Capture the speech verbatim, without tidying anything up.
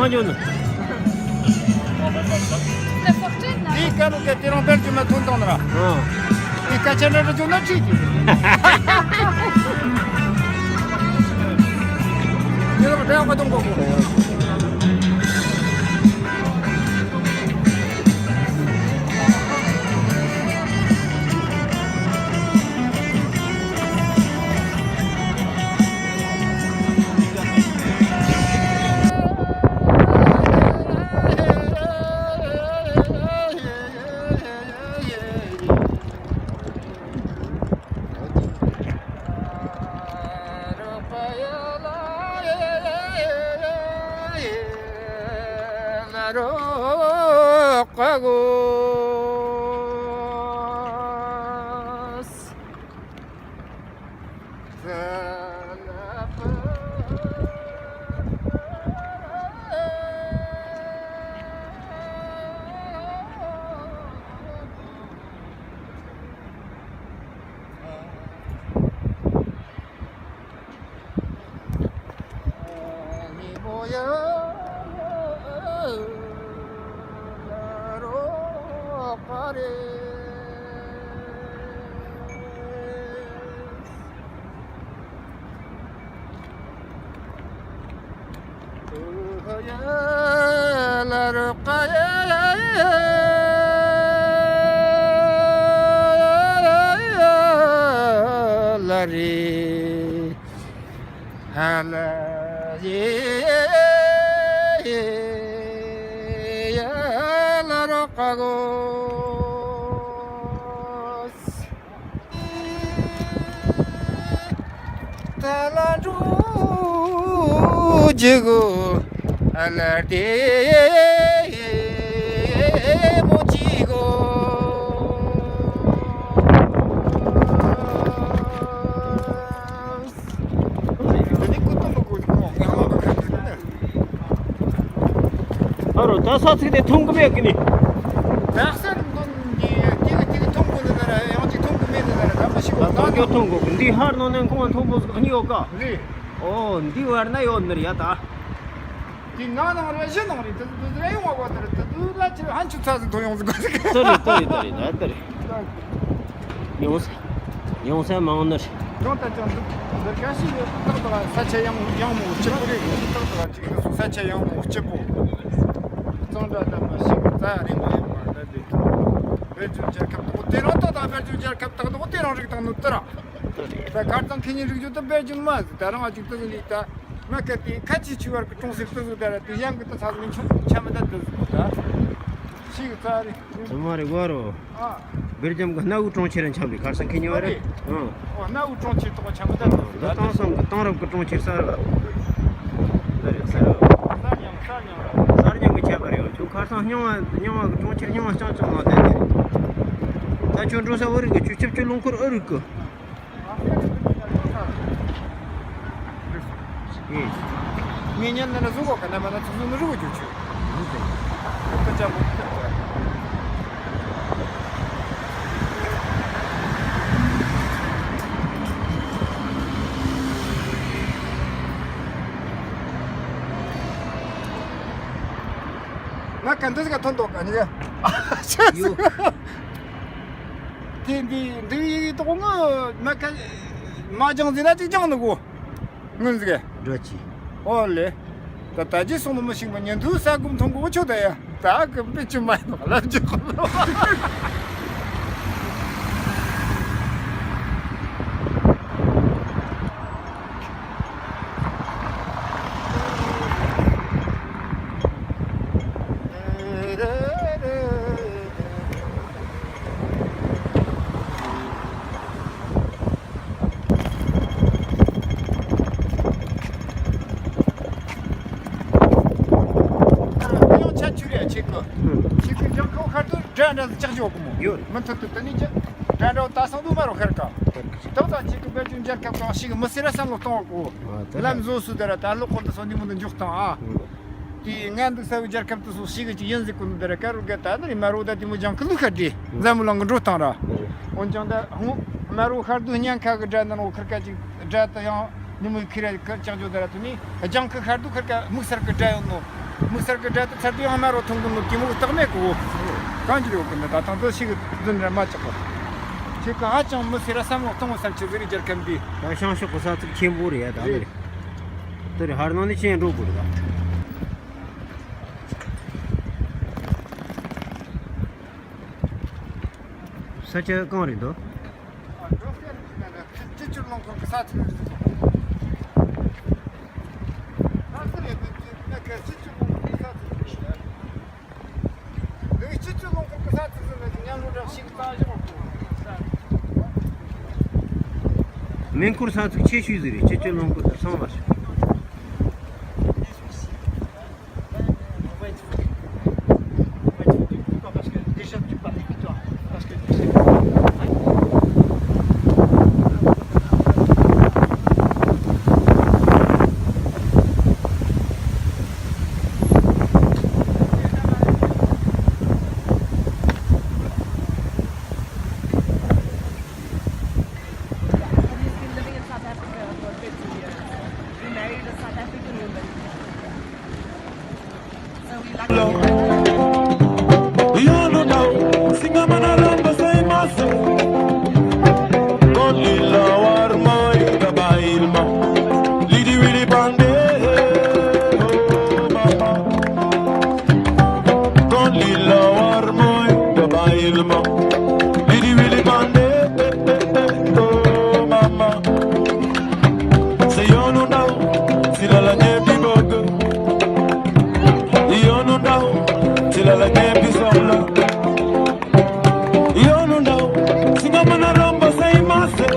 མ་འཇོག་ནི། དེའི་སྐད་ལུགས་ཀྱི་དེ་རིང་དཔེར་བརྗོད་མ་ཐོན་དང་ནི་ར། ཨང་། དེའི་སྐད་ཆ་འདྲ་འདྲ་བརྗོད་ན་ཁྲིད་ཀྱི། དེ་རིང་འདྲ་ཡག་པ་གཏོང་དགོས་གོ། ཨ་རོ། ད་ས་ཚིགས་དེ་མཐོང་གི་མེད་གི་ནི། ད་ས་འདི་གཅིག་གཅིག་མཐོང་གི་འདུག་ད་ར། ཡང་གཅིག་མཐོང་གི་མེད་འདུག་ད་ར། ད་མ་ཤི་བ། ད་ད་མཐོང་གི་མཐོང་གི། འདི་ཧར་ནང་ནས་ཁོང་མཐོང་པོ་ཟིག་གཉིས་ཡོད་ཀ། རེད། ཨོ། འདི་བར་ན་ཡོད་ནི་རེད་ཡ། ད་དེ་ནང་ནང་རེད། གཞི་ནང་རེད། དེ་དེ་རེད། ཡོང་བ་གོ། དེ་རེད། དེ་དེ་ལ་ཁྱེད་ཧན་ཆུ་ཚ་ཟིག་ཐོན་ཡོང་ཟིག་གོ་ཟིག། དེ་རེད། དེ་རེད། དེ་རེད། ད་དེ་རེད། ཡོང་ས་ཡོང་ས་མང་ནི་རེད། ཡང་ད་ཅང་འདི་འདི་ག་ཞིག་ཡོད། ཏག་ཏག་ས་ཆ་ཡང་ཡང་མོ་སྐྱིད་པོ་རེད། ཏག་ཏག་ཅིག་ཏུ་ས་ཆ་ཡང་མོ་སྐྱིད་པོ། གཙང་སྦྲ་དང་མ་ཞིག་རྩ་རེད་མ་ཡོང་བ་ད་དེ། བེད་སྤྱོད་རྒྱལ་ཁབ་དང་དེ་རང་ཏག་ཏག་བེད་སྤྱོད་རྒྱལ་ཁབ་དང་དེ་རང་རིག་དང་ནུ་ཏི་ར། ད་ཁར་ཚང་ཁེ་ཉིན་རིག་རྒྱུ་དུ་བེད་སྤྱོད་མ་ཟིག་ད་རང་ཨ་ཅིག་ཏུ་ཟིག་ནི་ད་མ་ཁ་དེ་ཁ་ཆེ་ཆེ་བར་གི་གྲོང་གསེབ་ཏུ་ཟིག་ད་ར་དེ་ཡང་གི་ད་ས་ཟིག་མི་ཆུང་ཆ་མི་ད་དུ་ཟིག་ད་ཞིག་རྩ་རེད། ཚང་མ་རེད་གོ་རོ། ཨ། སྦེལ་ཇམ་གི་གནའ་བོའི་གྲོང་ཁྱེར་འཆམ་རེད། ཁར་སང་ཁེ་ཉོ་རེད། ཨ། ཨོ། གནའ་བོའི་གྲོང་ཁྱེར་དག་འཆམ་མི་ད་དུ། འདི་དེང་སང་གི་དེང་རབས་ཀྱི་གྲོང་ཁྱེར་གསར་ར། འདི་རེད་གསར་ར། གསར་རྙིང་གསར་རྙིང་ར། གསར་རྙིང་གི་ཁྱད་པར་ཡོད། ཁྱོད་ཁར་སང་རྙིང་བ་རྙིང་བ་གི་གྲོང་ཁྱེར་རྙིང་བ་རྐྱང་རྐྱང་ལ་བསྡད་དེ། ད་ཁྱོད་འགྲོ་ས་བོད་རིགས་གི། ཁྱོད་ཆབ་ཆུ་རླངས་འཁོར་ཨ་རིག་གི། ངས་ཉན་ན་ན་བཟོ་གོ་ག་ན་མ་ན་ཚོ་བཟོ་མི་རུ་བ་རྒྱུ་ཆུ། ཁོ་ཅག་མོ་ཁྱབ་ཀྱི། ང་ག་འདི་ཟིག་ག་ཐོན་ཐོག་ག་ནི་ག་ཡོ། དེ་འདི་འདི་ཡི་ཏོག་ང་མ་ཁ་མ་ཅང་ཟིན་ན་ཅིག་ཅང་ནི་གོ། ངུན་ཟིག་ག་འགྲོ་ཅི། ཨོ་ལེ། ད་ད་ཅི་སོང་ནི་མི་ཤིག་མ་ཉན་དུ་ས་གུམ་ཐོང་གོ་ཆོ་ད་ཡ། ད་གི་པི་ཅི་མ་ཡིན་ལབ་ཅི་གོ། ཡང་ཆ་ཆུ་རེ་ཆེ་གི། ཆེ་གི་ཡང་ཁོ་ཁར་དུ་འདྲ་འདྲ་ཟིག་ཅག་ཅོག་གི་མོ་ཡོད། མི་ཐུབ་ཐུབ་ད་ནི་ཅི་འདྲ་འདྲ་ད་སང་དུ་མ་རོ་ཁར་ཀ། ད་ད་ཆེ་གི་བེད་སྤྱོད་རྒྱལ་ཁབ་གང་ཞིག་མི་སེར་བསམ་བློ་གཏོང་བ་གོ། ལམ་བཟོ་སུ་དེ་ར་ད་ལོ་འཁོར་དུ་སོང་ནི་མི་འདུག་འཇོག་སྟངས་ཨ། དེ་ང་འདུག་ས་བའི་རྒྱལ་ཁབ་དུ་སོང་ཞིག་གི་ཅིག་ཡིན་ཟིག་གོ་ནི་དེ་ར་ཀ་རུ་ག་ད་ནི་མ་རོ་ད་དེ་མོ་ལྗང་ཁུ་ལུ་ཁ་བྲིས། འཛམ་བུ་གླིང་གི་འགྲོ་སྟངས་ར། འོན་ཀྱང་ད་ཧོ་མ་རོ་ཤར་དུ་ཉན་ཁ་གི་དགྲ་ནི་ནོ་ཁར་ཀ་ཅིག་དགྲ་ད་ཡང་ཉི་མོའི་ཁི་ར་ཁར་ཅང་ཅོ་ད་ར་དུ་ནི་ལྗང་ཁུ་ཤར་དུ་ཁར་ཀ་དམིགས་སར་གི་དགྲ་ཡོད་ནོ། དམིགས་བསལ་གྱི་སྒྲ་དེ་ཚར་དུས་ཡང་དམའ་རུ་ཐོན་གི་འདུག་གི་མོ་སྟག་མེད་གོ། གང་གི་ཡོད་གི་འདི་ད་ཐང་དུ་ཞིག་རྫུན་ར་མ་ཆག་གོ། ཁྱེད་ཀྱི་ཧ་ཅང་མི་སེར་བསམ་བློ་གཏོང་བསམ་ཆུ་ཟིག་རེ་རྒྱལ་ཁམས་འདི། ད་བྱང་ཕྱོགས་ཀྱི་ས་ཚིགས་ཆེན་པོ་རེད་ཡ་ད་རེད། དེ་རེད་ཧར་ནང་ནས་ཆེན་འགྲོ་དགོས་རེད་ད། ས་ཆ་གང་རེད་འདུག་སྤྱི་སྤྱི་སྤྱི་སྤྱི་རླུང་འཁོར་གྱི་ས་ཚིགས་རེད་ཟེར། ས་ཚིགས་རེད་ཟེར་གྱི་མེད་གི་སྤྱི་སྤྱི་རླུང་འཁོར་གྱི་ས་ཚིགས་རེད། ལུག་སྤྱི་སྤྱི་རླུང་འཁོར་གྱི་ས་ཚིགས་ཟེར་ནས་མཉམ་རུབ་ར་ཞིག་བཏང་བཞག་གོ། མེ་འཁོར་ས་ཚིགས་ཆེ་ཤོས་ཟིག་རེད་སྤྱི་སྤྱི་རླུང་འཁོར་དུ་སོང་བར། On va être foutu. On va être foutu. Pourquoi ? Parce que déjà, tu pars des victoires. Parce que tu sais pas. He's been living in South Africa for fifty years. He married a South African woman. Yoonu ndaw, si la la ñépp di bëgg. Yoonu ndaw, si la la ñépp di soxla. Yoonu ndaw, si nga mën a romb say maase.